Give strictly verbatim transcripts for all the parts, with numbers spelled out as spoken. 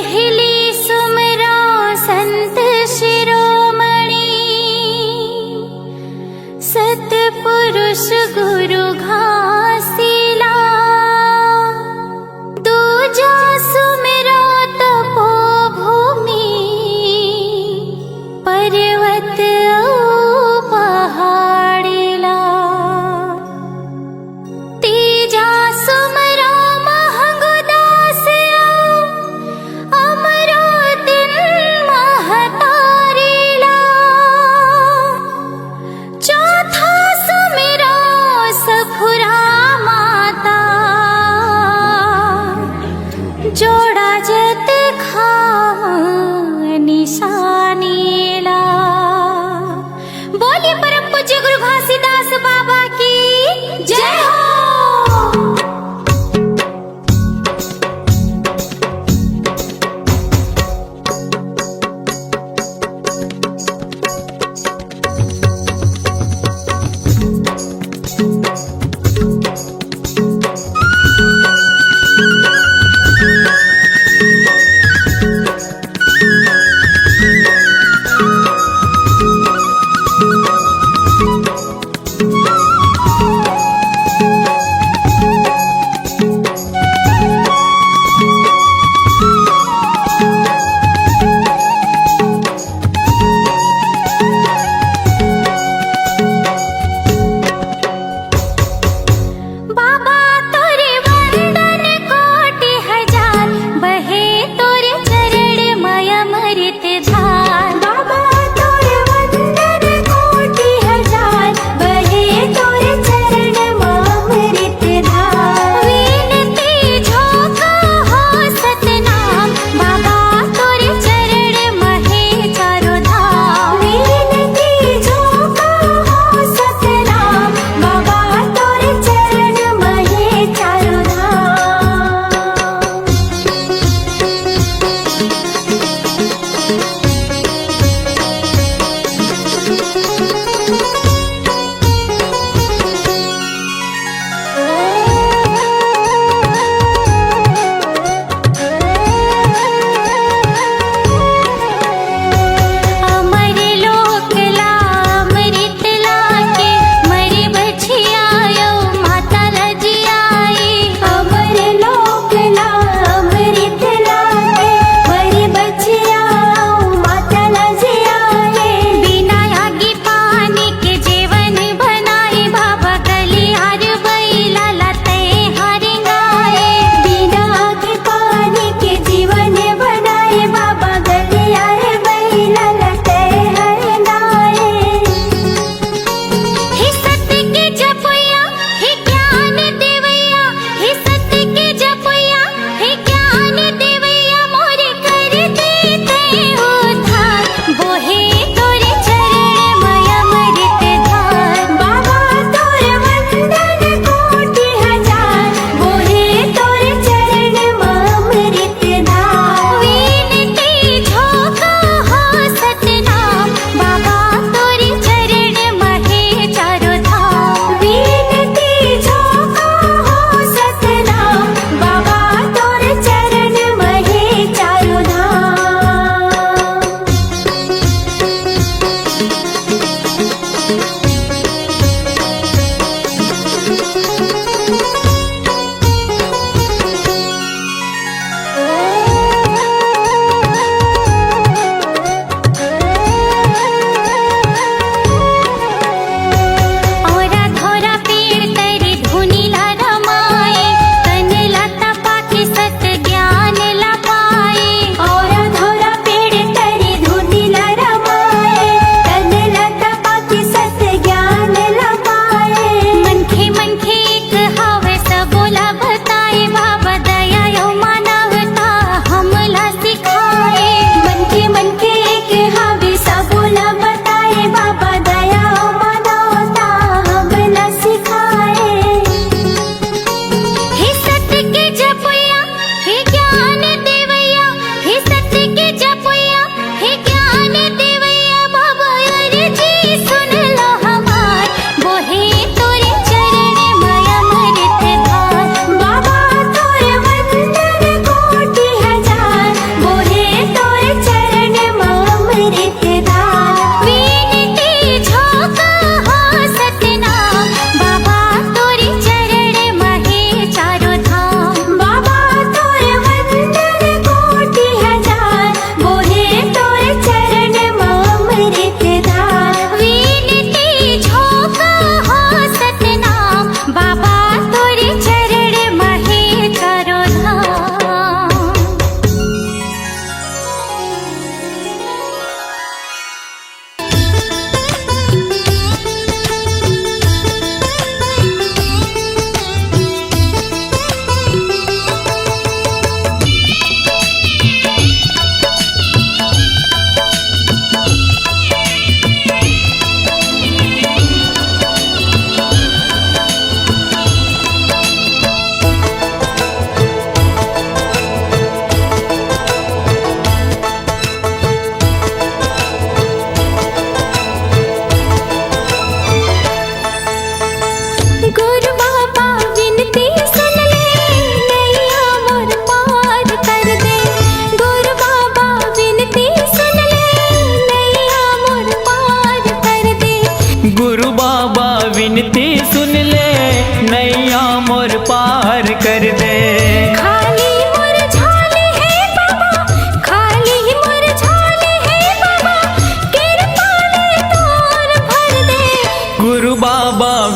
पहली सुमरा संत शिरोमणि, सतपुरुष गुरु घासीला। दूजा सुमरा तपोभूमि, पर्वत अउ पहाड़ीला। तीजा सुमरा महंगदास अउ अमरो दिन महतारीला। चौथा सुमरा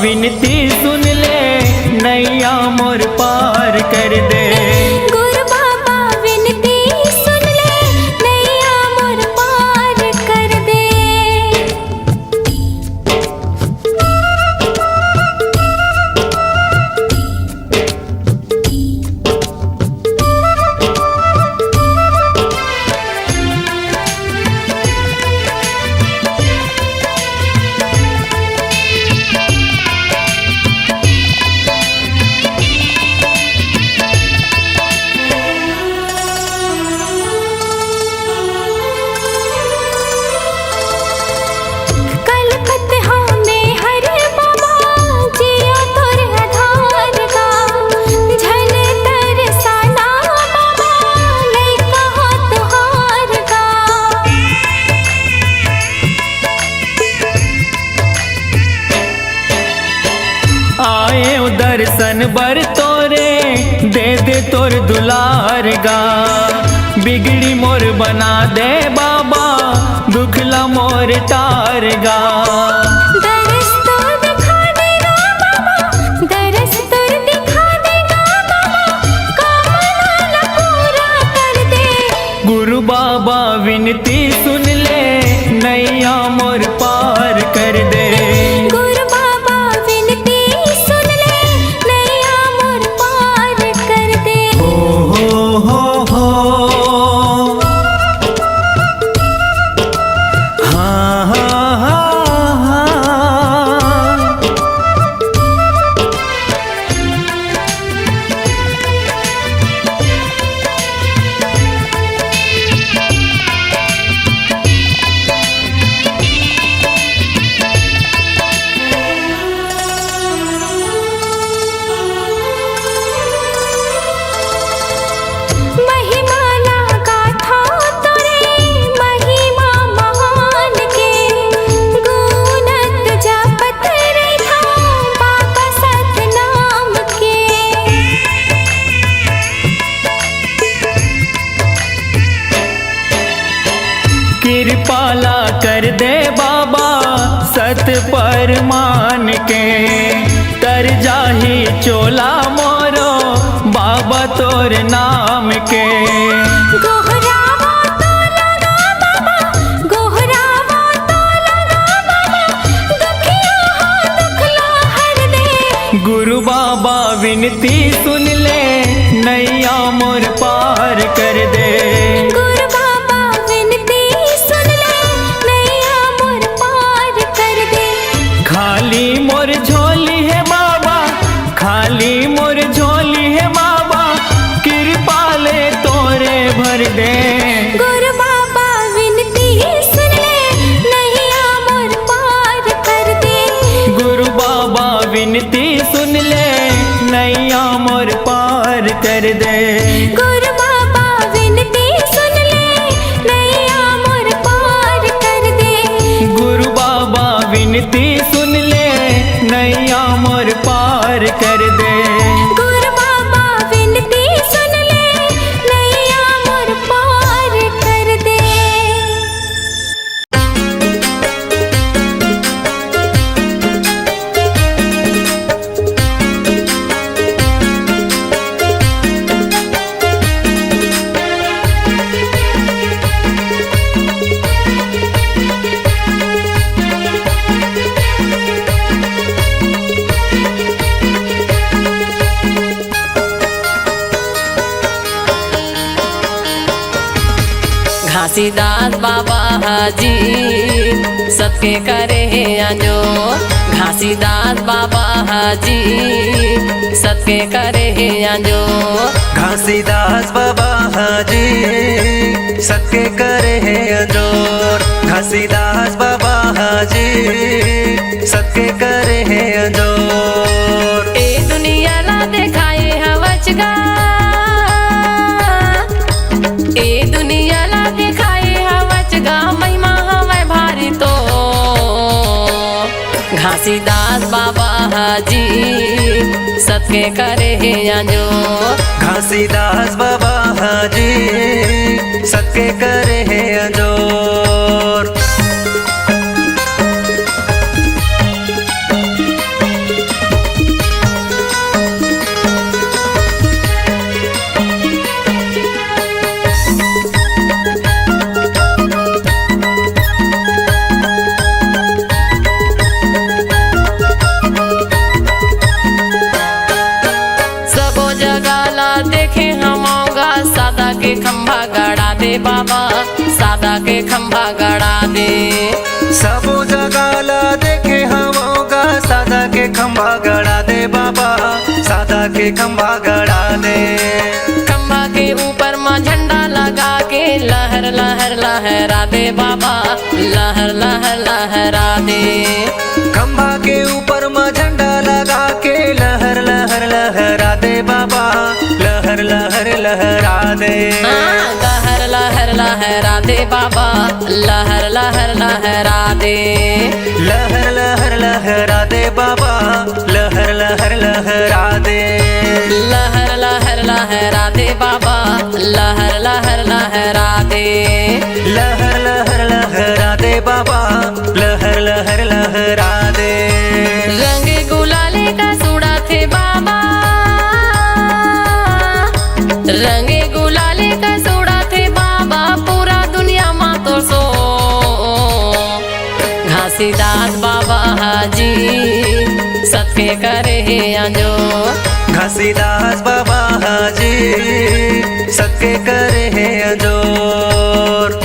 विनती सुन ले, नैया मोर पार कर दे। गुरु बाबा विनती सुन ले, नैया मोर पार कर दे। कलपत हँव मैं हर बाबा, जिया तोर आधार गा। झन तरसाना बाबा, लइका हँव तुँहर गा। आएँव दर्शन बर तोरे, दे दे तोर दुलार गा। बिगड़ी मोर बना दे बाबा, दुख ला मोर टार गा। दरस तोर दिखा दे गा बाबा, दरस तोर दिखा दे गा बाबा, कामना ला पूरा कर दे। गुरु बाबा विनती सुन ले, नैया मोर पार कर दे। गुरु बाबा विनती सुन ले, नैया मोर पार कर दे। हो, हो, हो, हो। हाँ, हाँ, हाँ, हाँ। महिमा ला गाथव तोरे, महिमा महान के, गुनत जपत रहिथव बाबा सतनाम के। कृपा ला कर दे बाबा सत परमान के, तर जाही चोला मोरो बाबा तोर नाम के। गोहरावा तोला गा बाबा, गोहरावा तोला गा बाबा, दुखिया हो दुख ला हर दे। गुरु बाबा विनती सुन ले, नैया मोर पार कर दे। गुरु बाबा विनती सुन ले, नैया मोर पार कर दे। खाली मोर झोली हे बाबा, खाली मोर झोली हे बाबा, कृपा ले तोरे भर दे। गुरु बाबा विनती सुन ले, नैया मोर पार कर दे। गुरु बाबा विनती सुन ले, नैया मोर पार कर दे। गुरु बाबा विनती सुन ले, नैया मोर पार कर दे। गुरु बाबा विनती सुन ले, नैया मोर पार कर दे। गुरु बाबा विनती सुन ले, नैया मोर पार कर दे। घासीदास बाबा हाजी सबके करे हे आजो। घासीदास बाबा हाजी सबके करे हे आजो। घासीदास बाबा हाजी सबके करे हे आजो। घासीदास बाबा हाजी सबके करे हे आजो। ए दुनिया ला देखाए हवच गा, ए दुनिया ला देखाए हवच गा, महिमा हवय भारी तो। घासीदास बाबा हाजी सबके करे हे आजो। घासीदास बाबा हाजी सबके करे हे आजो। के खंभा गड़ा दे। सबो जगह ला देखे हवं गा, सादा के खंभा गड़ा दे बाबा, सादा के खंभा गड़ा दे। खंभा के ऊपर म झंडा लगा के लहर लहर लहरा दे बाबा, लहर लहर लहरा दे। खंभा के ऊपर म झंडा लगा के लहर लहर लहरा दे बाबा, लहर लहर लहरा दे। हाँ, लहर लहर लहरा दे बाबा, लहर लहर लहरा दे। लहर लहर लहरा दे बाबा, लहर लहर लहरा दे। लहर लहर लहरा दे बाबा, लहर लहर लहरा दे। लहर लहर लहरा दे बाबा, लहर लहर लहरा दे। रंग गुलाले का सुड़ा थे बाबा, रंग गुलाले का सुड़ा थे बाबा, पूरा दुनिया मा तो सो। घासीदास बाबा हाजी सबके करे हे अंजोर। घासीदास बाबा हाजी सबके करे हे अंजोर।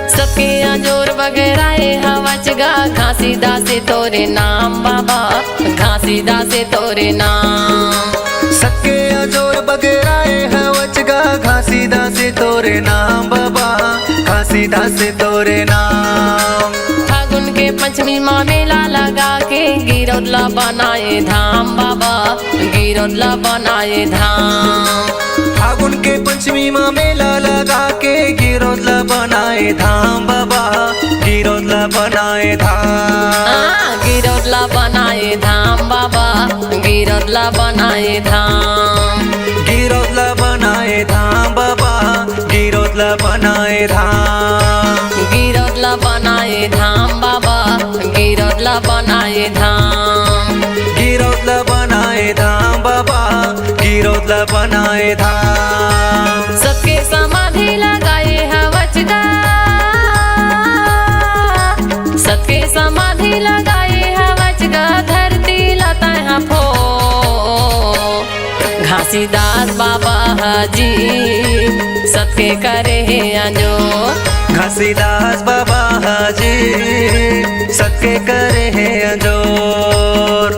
सबके अंजोर बगराए हवच गा, घासीदास तोरे नाम बाबा, घासीदास तोरे नाम। सबके अंजोर बगराए हवच गा, घासीदास तोरे नाम बाबा, घासीदास तोरे नाम। फागुन के पंचमी मा मेला लगा के गिरौदला बनाए धाम बाबा, गिरौदला बनाए धाम। फागुन के पंचमी मा मेला लगा के गिरौदला बनाए धाम बाबा, गिरौदला बनाए धाम। हाँ, गिरौदला बनाए धाम बाबा, गिरौदला बनाए धाम। गिरौदला बनाए धाम बाबा, गिरौदला बनाए धाम। गिरौदला बनाए धाम बाबा, गिरौदला बनाए धाम। गिरौदला बनाए धाम बाबा, गिरौदला बनाए धाम। सबके समाधि लगाए हवच गा, सबके समाधि लगाए हवच गा, धरती ला तैं हा फो। घासीदास बाबा हाजी सबके करे हे अंजोर। घासीदास बाबा हाजी सबके करे हे अंजोर।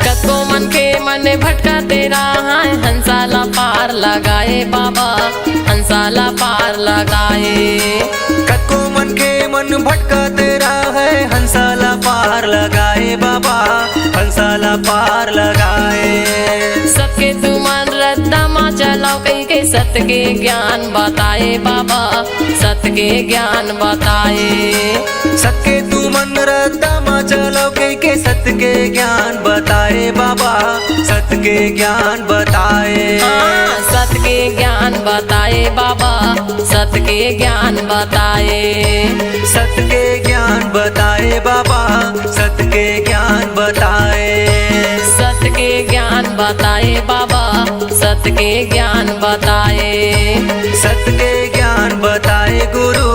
कतको मनखे मन भटकत राहय, हंसा ला पार लगाए बाबा, हंसा ला पार लगाए। कतको मनखे मन भटकत राहय, हंसा ला पार लगाए बाबा, हंसा ला पार लगाए। सबके तुमन रद्दा मा चलव कहिके सत के ज्ञान बताए बाबा, सत के ज्ञान बताए। सत के तुमन रद्दा मा चलव कहिके सत के ज्ञान बताए बाबा, सत के ज्ञान बताए। हाँ, सत के ज्ञान बताए बाबा, सत के ज्ञान बताए। सत के ज्ञान बताए बाबा, सत के ज्ञान बताए। सत के ज्ञान बताए बाबा, सत के ज्ञान बताए। सत के ज्ञान बताए गुरु,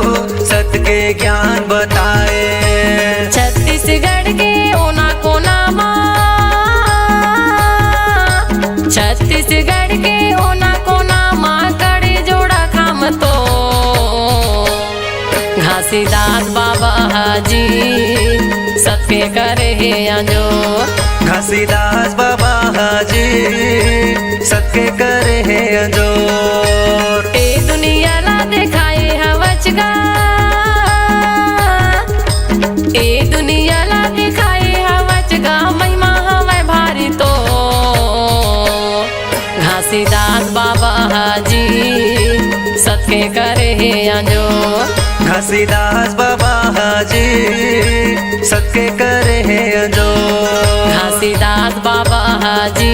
सत के ज्ञान बताए। छत्तीसगढ़ के ओना कोना मा, छत्तीसगढ़ के ओना कोना मा, कड़े जोड़ा खाम तो। घासीदास बाबा हाजी सत के करे हे अंजोर। घासीदास बाबा हाजी सत के करे हे अंजोर। ए दुनिया ला देखाए हवच गा, ए दुनिया ला देखाए हवच गा, महिमा हवय भारी तो। घासीदास बाबा हाजी सत सबके करे हे आंजो। घासीदास बाबा हाजी सबके करे हे आंजो। घासीदास बाबा हाजी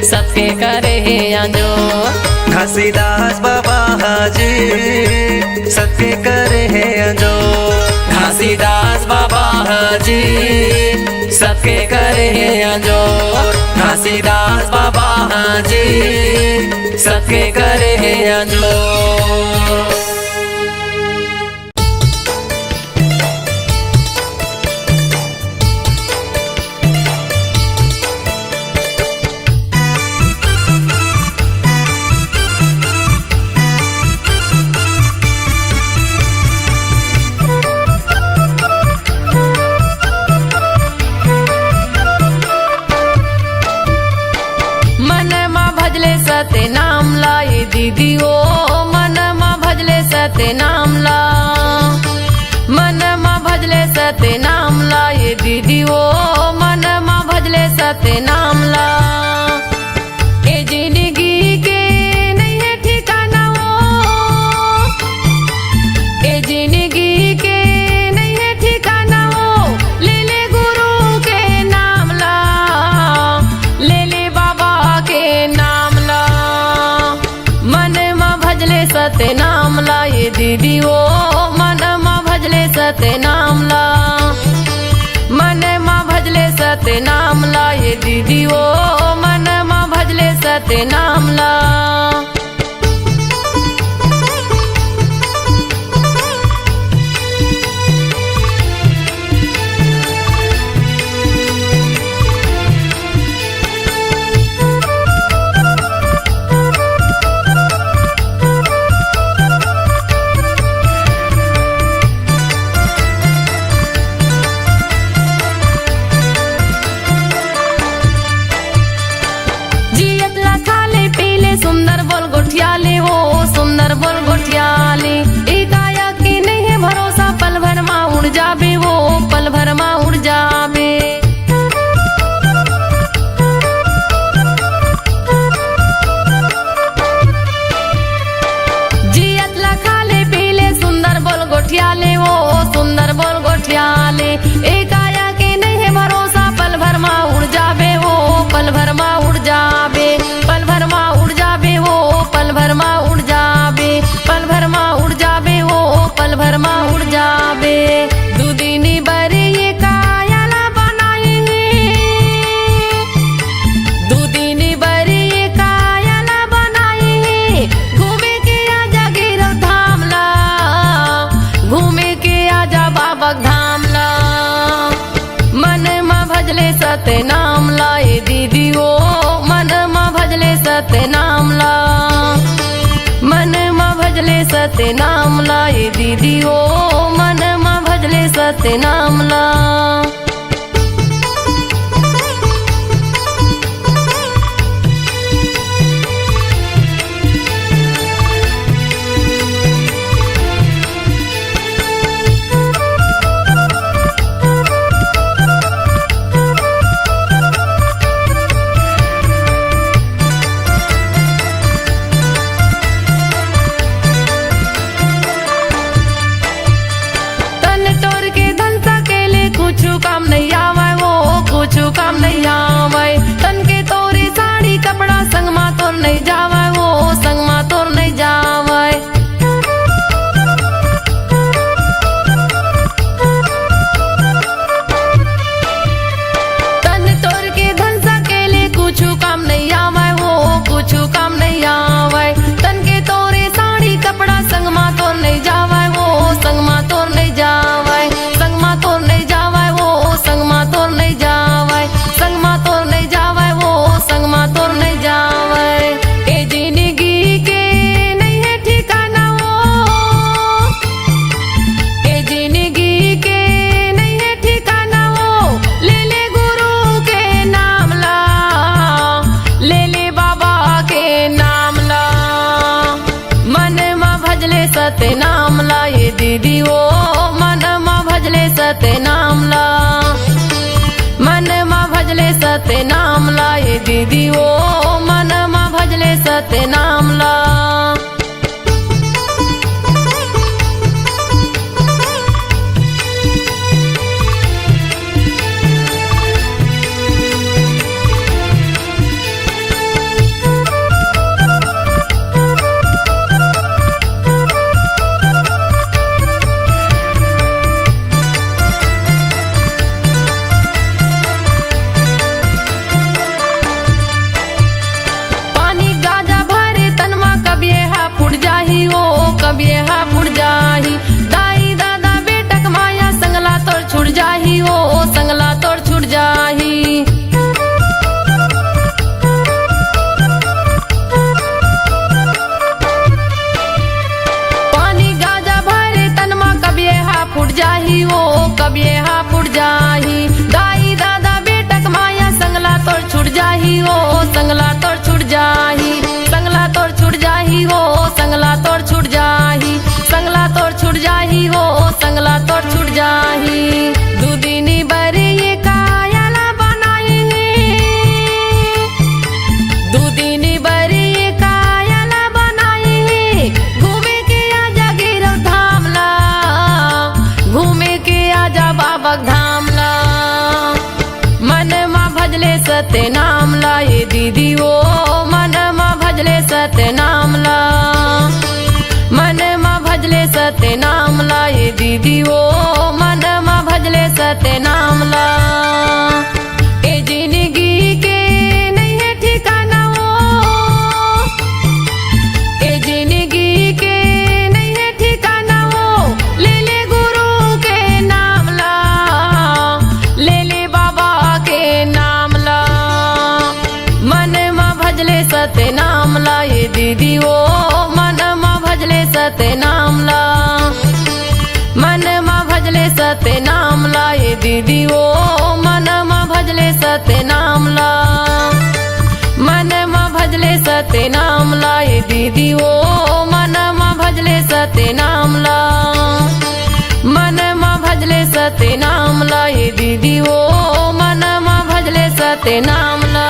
सबके करे हे आंजो। घासीदास बाबा हाजी सबके करे हे आंजो। घासीदास बाबा हाजी सबके करे हे आंजो। घासीदास बाबा हाजी सबके करे हे आंजो। मन मा भजले सत्य नाम ला ये दीदी ओ, मन मा भजले सत्य नाम ला, मन मा भजले सत्य नाम ला ये दीदी ओ, मन मा भजले सत्य नाम ला। ए जिंदगी के नइ हे ठिकाना ओ, ए जिंदगी के नइ हे ठिकाना ओ, ले ले गुरु के नाम ला, ले ले बाबा के नाम ला। मन मा भजले सत्य नाम ला ये दीदी ओ, मन मा भजले सत्य नाम ला, मन मा भजले सत्य नाम ला ये दीदी ओ, मन मा भजले सत्य नाम ला। जियत ला खा ले पी ले, सुंदर बोल गोठिया ले ओ, सुंदर बोल गोठिया ले। ए काया के नइ हे भरोसा, पल भर मा उड़ जाबे ओ, पल भर मा उड़ जाबे। जियत ला खा ले पी ले, सुंदर बोल गोठिया ले ओ, सुंदर बोल गोठिया ले। ए काया के नइ हे भरोसा, पल भर मा उड़ जाबे ओ, पल भर मा उड़ जाबे, पल भर मा उड़ जाबे ओ, पल भर मा उड़ जाबे, पल भर मा उड़ जाबे ओ, पल भर मा उड़ जाबे। दू दिन बर ये काया ला बनाए हे, दू दिन बर ये काया ला बनाए हे, घूमे के आजा गिरौध धाम ला, घूमे के आजा बाबा धाम ला। मन मा भजले सत्य नाम ला ए दीदी ओ, मन मा भजले सत्य नाम ला, मन मा भजले सत्य नाम ला ए दीदी ओ, मन मा भजले सत्य नाम ला। तन टोर के धन सकेले, कुछु काम नइ आवय ओ, कुछु काम नइ आवय। तन के तोरे साड़ी कपड़ा, संग मा तोर नइ जावय ओ, संग मा तोर नइ जावय। तन तोर के धन सकेले, कुछु काम नइ आवय ओ, कुछु काम नइ आवय। तन के तोरे साड़ी कपड़ा, संग मा तोर नइ जावय ओ, संग मा तोर नइ जावय, संग मा तोर नइ जावय ओ, संग मा तोर नइ जावय, संग मा तोर नइ जावय ओ, संग मा तोर नइ जावय। ए जिनगी के नइ हे ठिकाना ओ, ए जिनगी के नइ हे ठिकाना ओ, ले ले गुरु के नाम ला, ले ले बाबा के नाम ला। मन मा भजले सत्य नाम ला ए दीदी ओ, मन मा भजले सत्य नाम ला, मन मा भजले सत्य नाम ला ए दीदी ओ, मन मा भजले सत्य नाम ला। जाही हो, संगला तोर छूट जाही। दू दिन बर ये काया ला बनाई हे, दू दिन बर ये काया ला बनाई हे। घूमे के आजा गिरौध धाम ला, घूमे के आजा बाबा के धाम ला। मन मा भजले सत्य नाम ला, ये दीदी ओ, मन मा भजले सत्य नाम ला। मन मा भजले सत्य नाम ला, ये दीदी ओ, मन मा भजले सत्य नाम ला। ए जिंदगी के नइ हे ठिकाना ओ, ए जिंदगी के नइ हे ठिकाना ओ, ले ले गुरु के नाम ला, ले ले बाबा के नाम ला। मन मा भजले सत्य नाम ला, ये दीदी ओ, मन मा भजले सत्य नाम ला। मन मा भजले सत्य नाम ला, ये दीदी ओ, मन मा भजले सत्य नाम ला। मन मा भजले सत्य नाम ला, ये दीदी ओ, मन मा भजले सत्य नाम ला। मन मा भजले सत्य नाम ला, ये दीदी ओ, मन मा भजले सत्य नाम ला।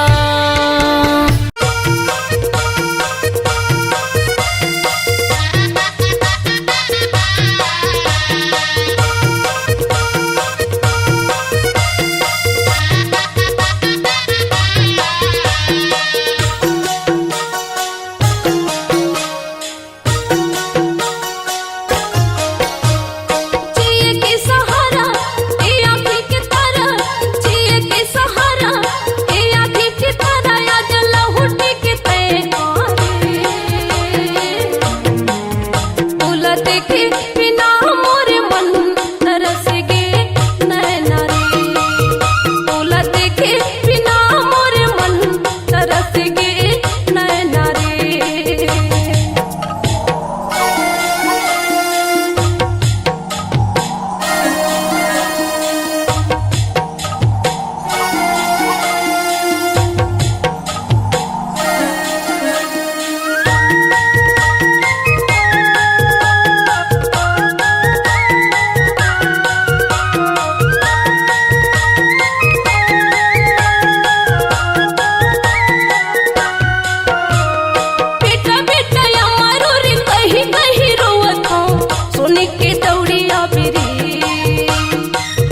जिए के सहारा, ए आँखी के तारा, जिए के सहारा, ए आँखी के तारा, आज लहुटी के तय करे। तोला देखे बिना मोर मन तरस गे नैना रे। तोला देखे बिना मोर मन तरस गे नैना रे। बेटा, बेटा, या मारो रे, कहीं, कहीं रोवत हो, सुन के दौड़ी आबे रे।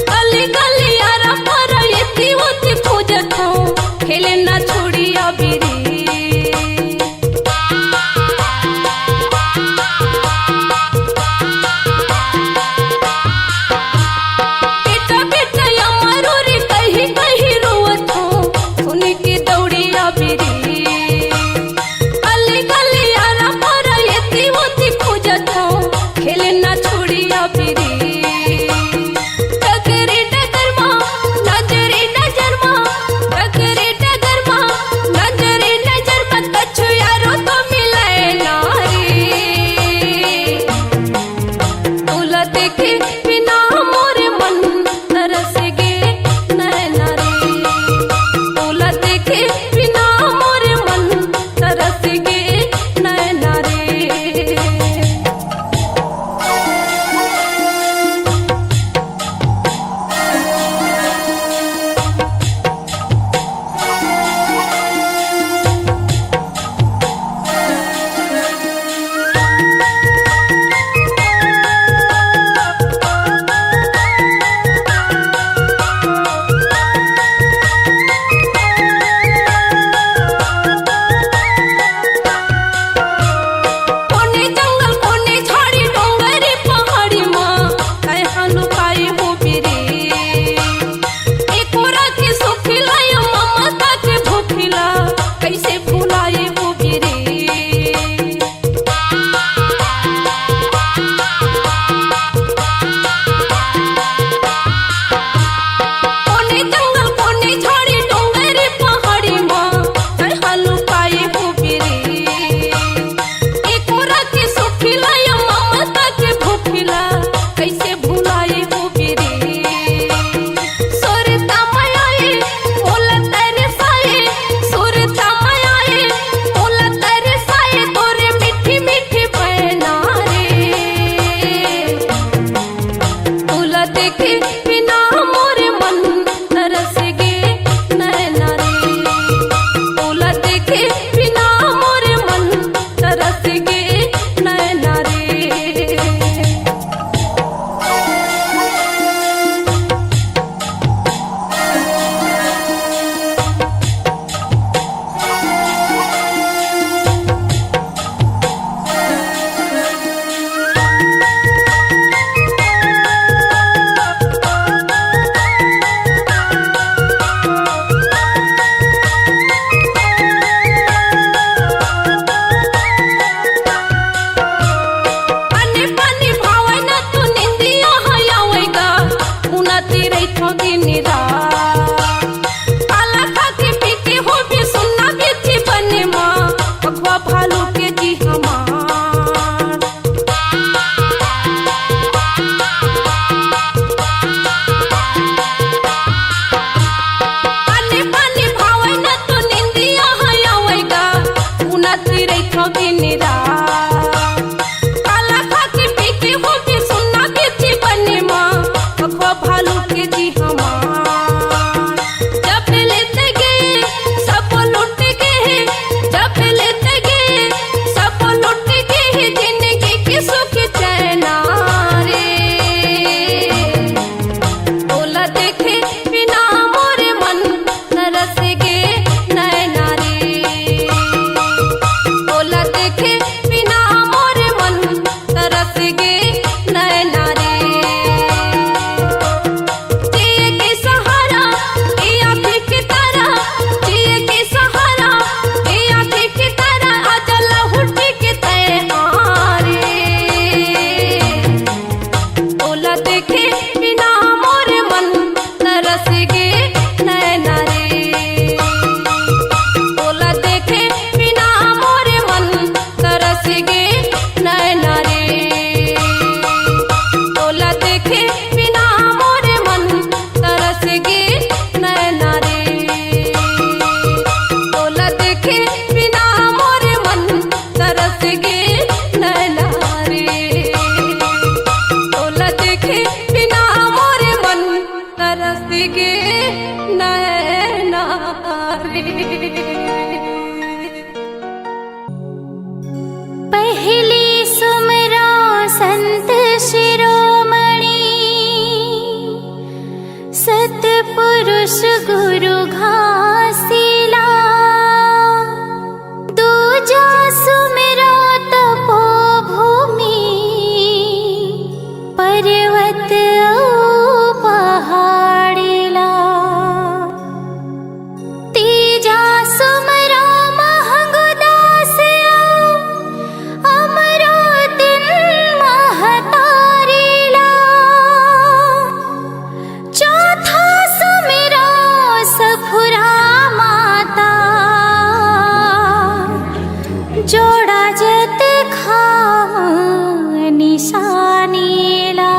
गली, गली, आरा, पारा, एती, ओती खोजत हो, खेले ना छोड़ी आबे रे। बेटा, बेटा, या मारो रे, कहीं, कहीं रोवत हो, सुन के दौड़ी आबे रे। गली, गली, आरा, पारा, एती, ओती खोजत हो, खेले ना छोड़ी आबे रे। डगरे डगर मा, नजरे नजर मा, डगरे डगर मा, नजरे नजर मा, कछु यारो तो मिले ना रे। तोला देखे बिना मोर मन तरस गे नैना रे। तोला देखे बिना मोर मन तरस गे नैना रे। दिन रात। काला खा के पी के होबे सुन्ना बिच बने मा, बघवा भालू के जी हमार। पानी पानी भावै न तो निंदिया है आवै गा, उनती रहिथव दिन रात। काला खा के पी के होबे सुन्ना बिच बने मा, बघवा भालू के जी हमार। जब लेते गे सब लुट गे, जब लेते गे सब लुट गे, जिंदगी के सुख चैना रे। तोला देखे बिना मोर मन तरस गे नैना रे। तोला देखे बिना मोर मन तरस गे नैना रे। जिए के सहारा, ए आँखी के तारा, जिए के सहारा, ए आँखी के तारा, आ जा लहुटी के तैहारे। तोला देखे बिना मोर मन तरस गे नैना रे। तोला देखे बिना मोर मन तरस गे नैना रे। तोला देखे बिना मोर मन तरस गे नैना रे। तोला देखे बिना मोर मन तरस गे नैना रे। तोला देखे बिना मोर मन तरस गे नैना रे। पहली सुमरो संत शिरोमणि, सतपुरुष गुरु घासीला। दूजा सुमरो तपोभूमि, पर्वत अउ पहाड़ीला। तीजा सुमरो महंगो दास अउ अमरो दिन महतारीला। चौथा सुमरो सफुरा माता, जोड़ा जत खाम निशानीला।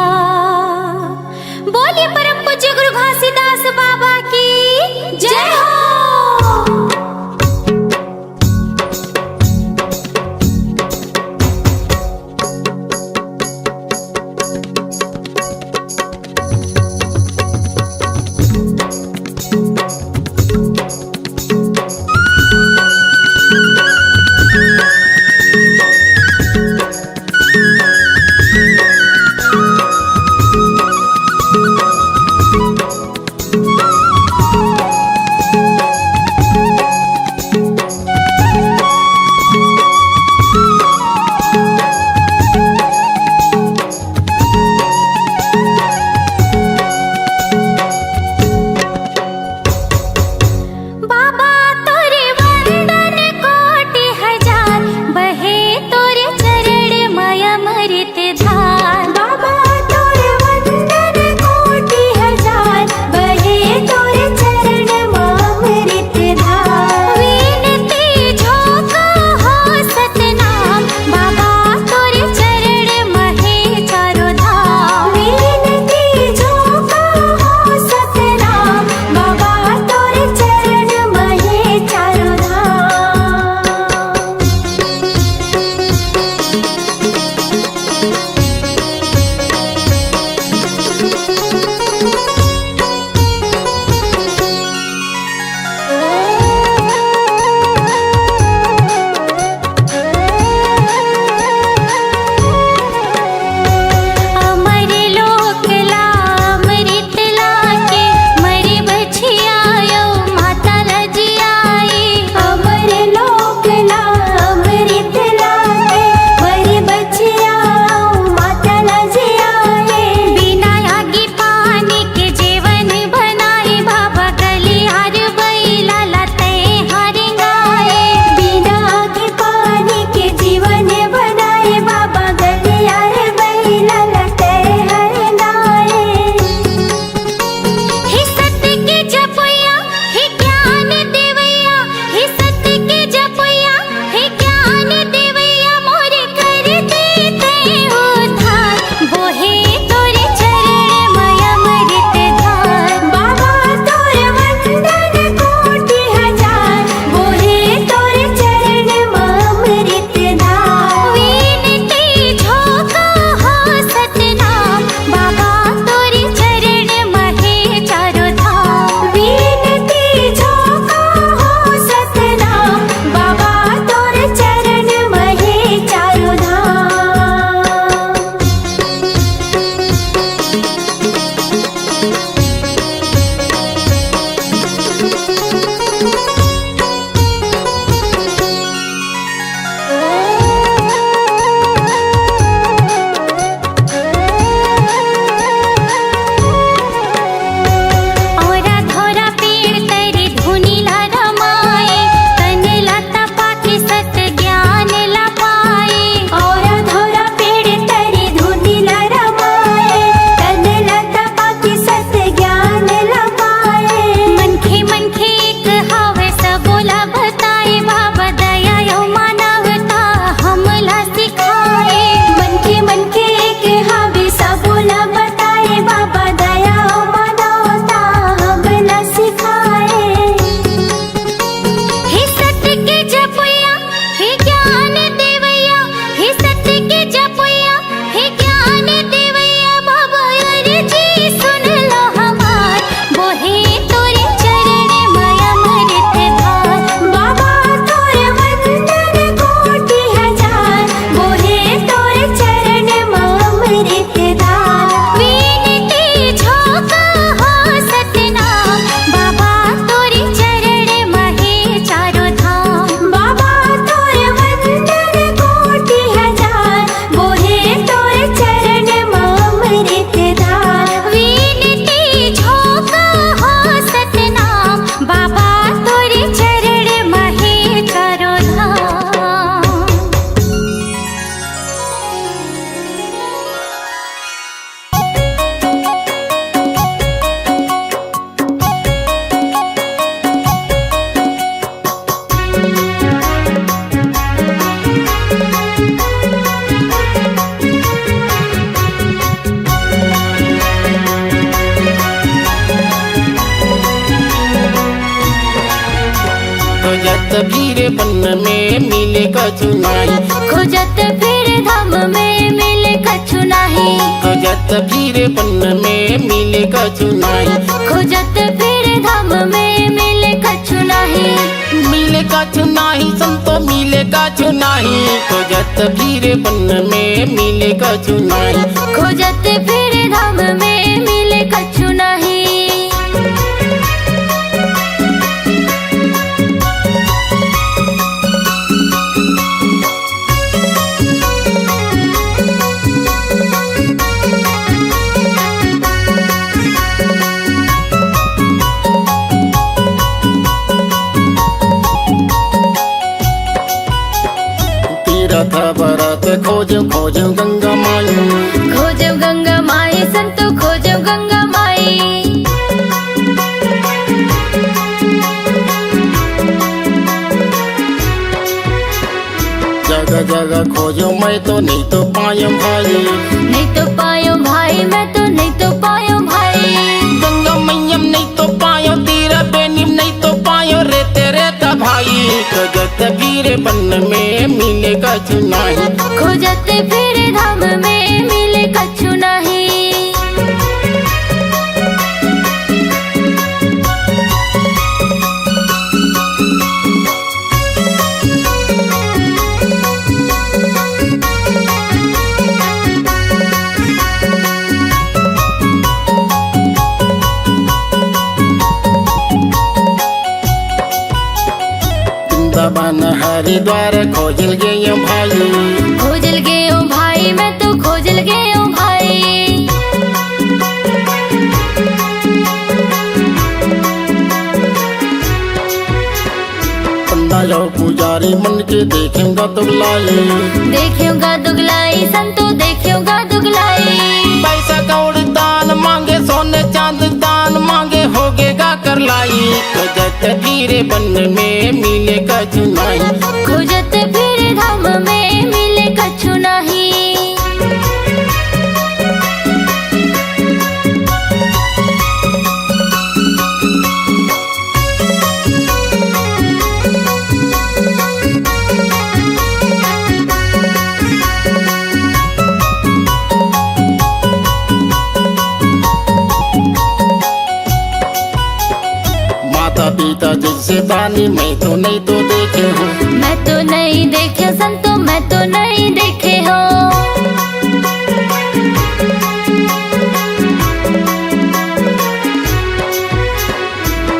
फिरे बन में मिले कछु नाही। खोजत फिरे धाम में मिले कछु नाही। खोजत फिरे बन में मिले कछु नाही। खोजत फिरे धाम में मिले कछु नाही। मिले कछु नाही संतो, मिले कछु नाही। खोजत फिरे बन में मिले कछु नाही। खोजत फिरे धाम में मिले कछु नाही। तीरथ बरत खोजो खोजो गंगा माई। खोजो गंगा माई संतो, खोजो गंगा माई। जगह जगह खोजो, मैं तो नहीं तो पायो भाई। नहीं तो पायो भाई, मैं तो नहीं तो पायो भाई। गंगा मैया नहीं तो पायो, तीरा बेनी नहीं तो पायो रे तेरे ता भाई। खोजत फिरे बन में मिले कछु नाही। खोजत फिरे धाम में मिले कछु नाही। वृंदावन हरिद्वार खोजल गयो भाई। खोजल गयो भाई, मैं तो खोजल गयो भाई। पंडा जाओ पुजारी मन के देखेगा दुगलाई। देखेगा दुगलाई संतो, देखेगा दुगलाई। पैसा कौड़ी दान मांगे, सोने चांद दान मांगे, होगेगा कर लाई। खोजत फिरे बन में मिले कछु नाही। खोजत फिरे धाम में मिले कछु नाही। माता पिता जैसे दानी मैं तो नहीं तो देखे हूँ। मैं तो नहीं देखे संतो, मैं तो नहीं देखे हो।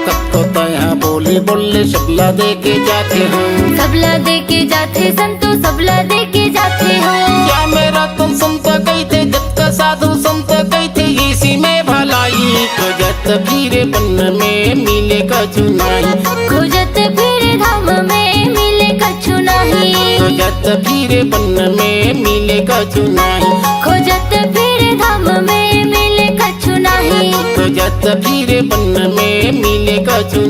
कब तो तैहा बोली बोले सबला दे के जाते हो। सबला दे के जाते संतो, सबला दे के जाते हो। क्या मेरा तुम संत कहते, जब का साधु संत कहते, इसी में भलाई। खोजत फिरे बन में मिले कछु नाही। खोजत फिरे धाम में मिले कछु नाही। खोजत फिरे बन में मिले कछु नाही। खोजत फिरे धाम में मिले कछु नाही। खोजत फिरे बन में मिले कछु